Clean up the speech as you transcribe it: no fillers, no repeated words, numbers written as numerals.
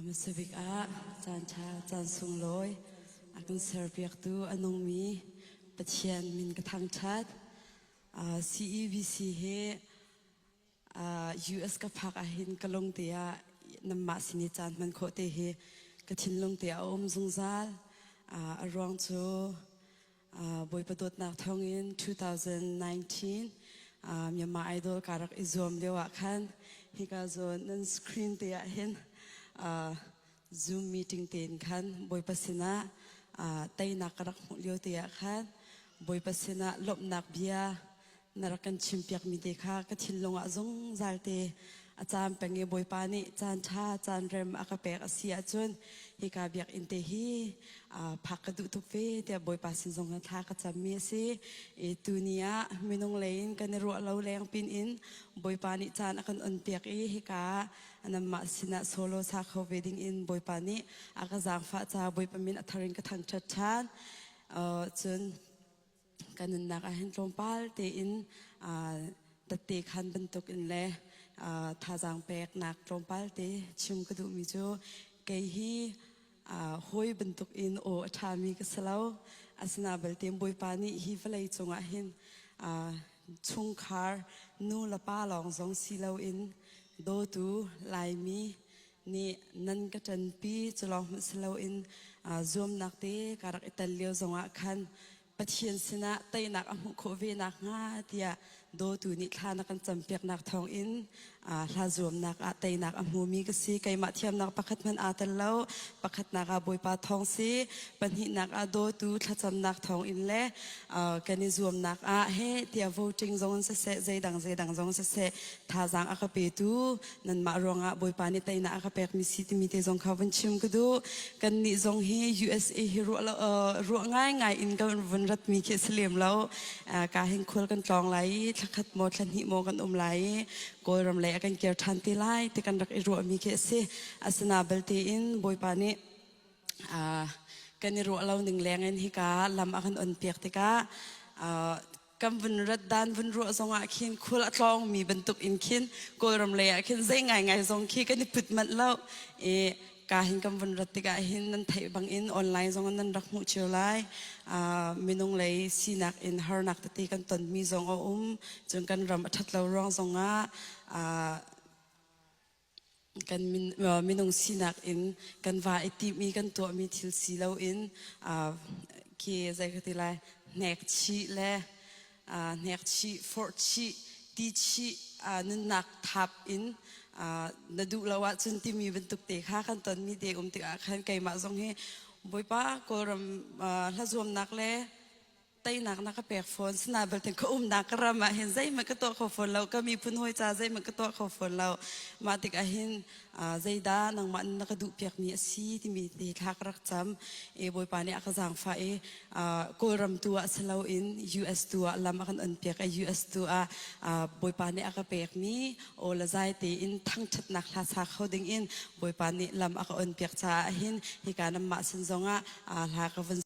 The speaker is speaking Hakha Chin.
Hmasa bik ah caan ṭha caan sunglawi a kan serpiaktu a nungmi Pathian min ka thangṭhat. CEBC hi US ka phak ahhin ka lungte ah nanmah sin i caan hman khawh te hi ka thinlung te a um zungzal. A ruang cu Bawipa dawtnak thawngin 2019 Myanmar Idol ka rak i zuam lio ah khan hika zawn nan screen te ah hin Zoom meeting tein khan Bawipa sinah teinak ka rak hmuh lio te ah khan Bawipa sinah lawmhnak bia na rak kan chimpiakmi te kha ka thinlung ah zungzal te a caam peng i Bawipa nih caan ṭha caan rem a ka pek a si ahcun hika biakinn te hi phak ka duh tuk ve tiah Bawipa sin zong ah thla ka cammi a si. I tuni ah minung lei in kan i ruah lo leng pin in Bawipa nih caan a kan on piak i hika nanmah sinah solo sa kho ve ding in Bawipa nih a ka zaangfah ca Bawipa min a thar in ka thangṭhat ṭhan. Cun Kan nunnak ah hin tlawmpal tein tette khan bantuk in le thazaang peknak tlawmpal te chim ka duhmi cu kei hi hawi bantuk in aw a ṭhami ka si lo. Asina balte Bawipa nih hi vawlei cungah hin chungkhar nu le pa lawng zong si loin dawtu Laimi nih nan ka ṭanpi cu lawng hmanh si loin zuamnak te ka rak i tel lio zongah khan Pathian sinah teinak a hmuh khawh ve nakhnga tiah dawtu nih thla na kan campiaknak thawngin hla zuamnak ah teinak a hmumi ka si. Keimah thiamnak pakhat hmanh aa tel lo. Pakhatnak ah Bawipa thawng si, pahnihnak ah dawtu thlacamnak thawngin le kan i zuamnak ah he tiah voting zong in siseh, zeidang zeidang zong siseh thazaang a ka petu nanmah ruangah Bawipa nih teinak a ka pekmi si timi te zong kha vun chim ka duh. Kannih zong hi USA hi ruah lo, ruah ngaingai in kan vun ratmi khi a si lem lo. Ka hin khual kan tlawng lai i thlakhat maw thlahnih maw kan um lai i Kawlram lei a kan kir ṭhan te lai ti kan rak i ruahmi khi a si. Asina belte in Bawipa nih kan i ruah lo ning leng in hika lam a kan on piak tikah kan vun rat dan vun ruah zongah khin khul a tlawngmi bantuk in khin Kawlram lei ah khin zei ngaingai zong khi kan i put manh lo i ka hin kan vun rat tikah hin nan theih bang in online zong nan rak hmuh cio lai. Minung lei sinak in harnak tete kan tonmi zong a um, cun kan ram a ṭhat lo ruang zongah kan minung sinak in kan va i timmi kan tuahmi thil si loin khi zei ka ti lai, hnek chih le hnek chih, forh chih, ti chih, nunnak thap in na duh lo ahcun timi bantuk te kha kan tonmi te um tikah khan keimah zong hi Bawipa Kawlram hlazuamnak le teinak na ka pek fawn. Sina belte ka umnak ka ram ah hin zeihmanh ka tuah kho fawn lo, ka miphun hawi ca zeihmanh ka tuah kho fawn lo. Mah tikah hin zeidah nangmah na ka duh piakmi a si timi te thla ka rak cam i Bawipa nih a ka zaangfah i Kawlram tu ah si loin US tu ah lam a kan on piak i US tu ah Bawipa nih a ka pekmi aw le zai tein thangṭhatnak hla sa kho ding in Bawipa nih lam a ka on piak caah hin hika nanmah sin zongah hla ka vun.